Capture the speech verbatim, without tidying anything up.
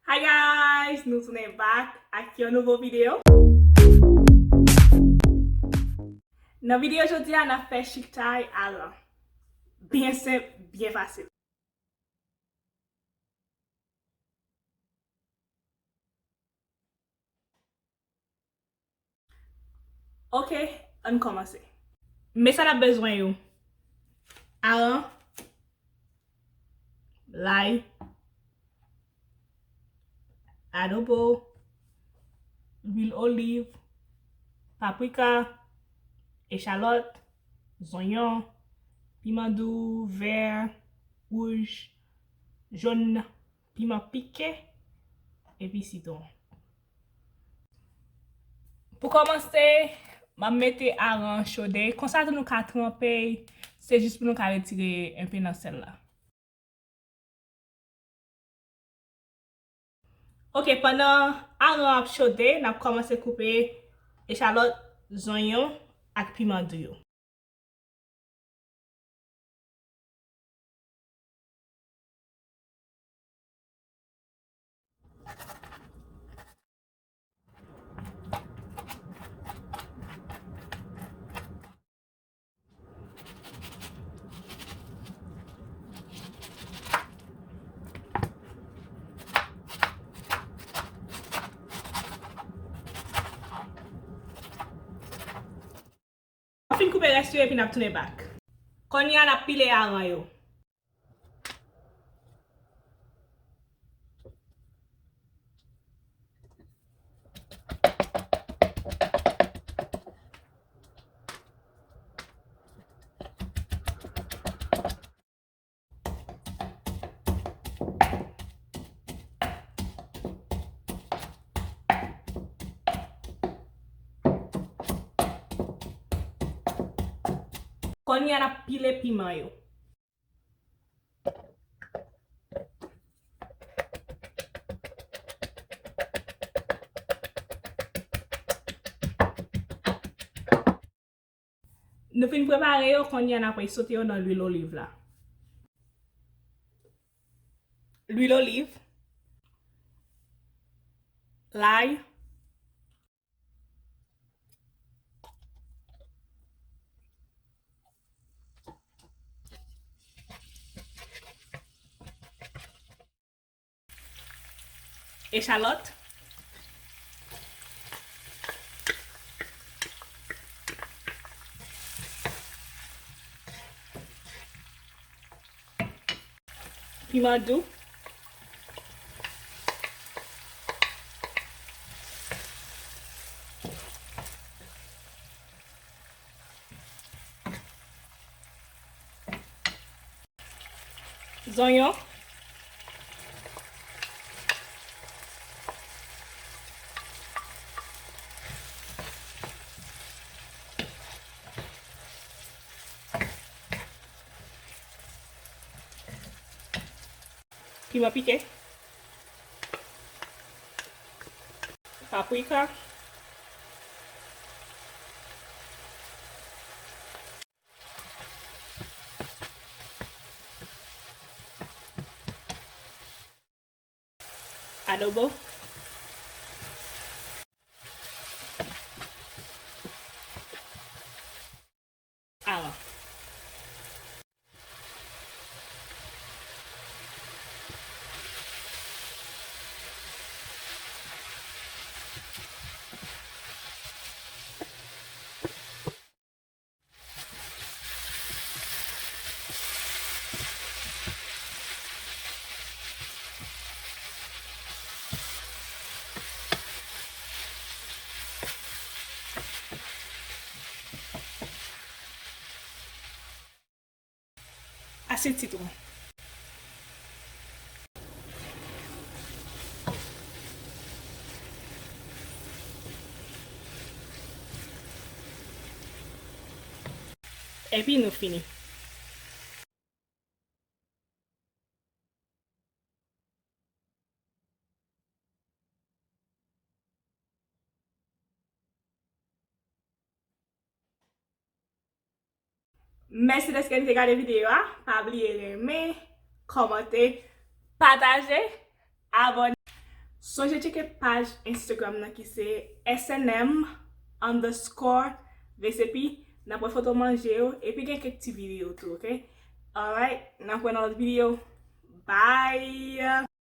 Hi guys, nou tounen back ak yon nouvo videyo. Nan videyo jodi a, n ap fè chiktay aran. Byen senp, byen fasil. Ok, ann kòmanse. Men sa n ap bezwen yo. Aran, lay, adobo, lwil oliv, paprika, echalòt, zonyon, piman dou, vè, wouj, jòn, piman pike, epi sitwon. Pou kòmanse, m ap mete aran an chode. Konsa tou nou ka tranpe l. Se jis pou nou ka retire enpe nan sèl la. Ok, pandan aran an ap chode, n ap kòmanse koupe echalòt, zonyon ak piman dou yo. N ap fin koupe rès yo epi n ap tounen back. Kounye a n ap pile aran yo. Kounye a n ap pile piman yo. Nou fin prepare yo, kounye a n ap sote yo nan lwil oliv la. Lwil oliv, lay, echalòt, piman dou, zonyon, piman pike, paprika, adobo, aran. Ase sitwon. Epi nou fini. Mèsi dèske n te gade videyo a. Pa bliye renmen, kòmante, pataje, abòne. Sonje tcheke paj Instagram nan ki se S N M underscore recipe. N ap wè foto manje yo, epi gen kèk ti videyo tou, ok? Alright, n ap wè nan lòt videyo. Bye!